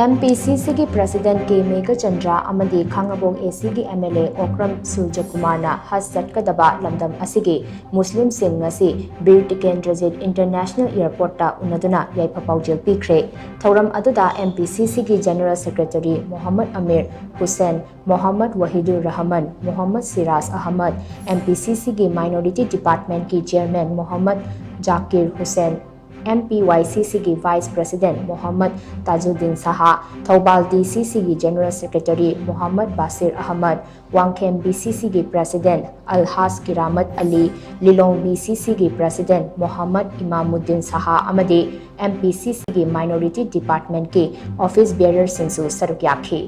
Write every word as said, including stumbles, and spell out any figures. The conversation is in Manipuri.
ꯑꯦꯝ ꯄꯤ ꯁꯤ ꯁꯤꯒꯤ ꯄ꯭ꯔꯁꯤꯗꯦꯟꯠ ꯀꯦ ꯃꯦꯘꯆꯟꯗ꯭ꯔ ꯑꯃꯗꯤ ꯈꯥꯉꯕꯣꯛ ꯑꯦ ꯁꯤꯒꯤ ꯑꯦꯝ ꯑꯦꯜ ꯑꯦ ꯑꯣꯀ꯭ꯔꯝ ꯁꯨꯔꯖꯀꯨꯃꯥꯔꯅ ꯍꯖ ꯆꯠꯀꯗꯕ ꯂꯝꯗꯝ ꯑꯁꯤꯒꯤ ꯃꯨꯁꯂꯤꯝꯁꯤꯡ ꯉꯁꯤ ꯕꯤꯔ ꯇꯤꯀꯦꯟꯗ꯭ꯔꯖꯤꯠ ꯏꯟꯇꯔꯅꯦꯁꯅꯦꯜ ꯑꯦꯌꯔꯄꯣꯔꯠꯇ ꯎꯅꯗꯨꯅ ꯌꯥꯏꯐ ꯄꯥꯎꯖꯦꯜ ꯄꯤꯈ꯭ꯔꯦ꯫ ꯊꯧꯔꯝ ꯑꯗꯨꯗ ꯑꯦꯝ ꯄꯤ ꯁꯤ ꯁꯤꯒꯤ general secretary Mohammad Amir Hussain, Mohammad Wahidur Rahman, Mohammad Siraj Ahmad, M P C ꯁꯤꯒꯤ ꯃꯥꯏꯅꯣꯔꯤꯇꯤ ꯗꯤꯄꯥꯔꯠꯃꯦꯟꯠꯀꯤ chairman Mohammad Zakir Hussain, M P Y C ꯁꯤꯒꯤ vice president Mohammad Tajuddin Shah, Thoubal D C ꯁꯤꯒꯤ general secretary Mohammad Bashir Ahmad, Wangkhem B C ꯁꯤꯒꯤ ꯄ꯭ꯔꯁꯤꯗꯦꯟꯠ ꯑꯜꯍꯥꯖ ꯀꯤꯔꯥꯃꯠ ꯑꯂꯤ, ꯂꯤꯂꯣꯡ ꯕꯤ ꯁꯤ ꯁꯤꯒꯤ ꯄ꯭ꯔꯁꯤꯗꯦꯟꯠ ꯃꯣꯍꯝꯃꯗ ꯏꯃꯥꯃꯨꯗꯤꯟ ꯁꯍꯥ ꯑꯃꯗꯤ ꯑꯦꯝ ꯄꯤ ꯁꯤ ꯁꯤꯒꯤ ꯃꯥꯏꯅꯣꯔꯤꯇꯤ ꯗꯤꯄꯥꯔꯠꯃꯦꯟꯠꯀꯤ ꯑꯣꯐꯤꯁ ꯕꯤꯌꯔꯔꯁꯤꯡꯁꯨ ꯁꯔꯨꯛ ꯌꯥꯈꯤ꯫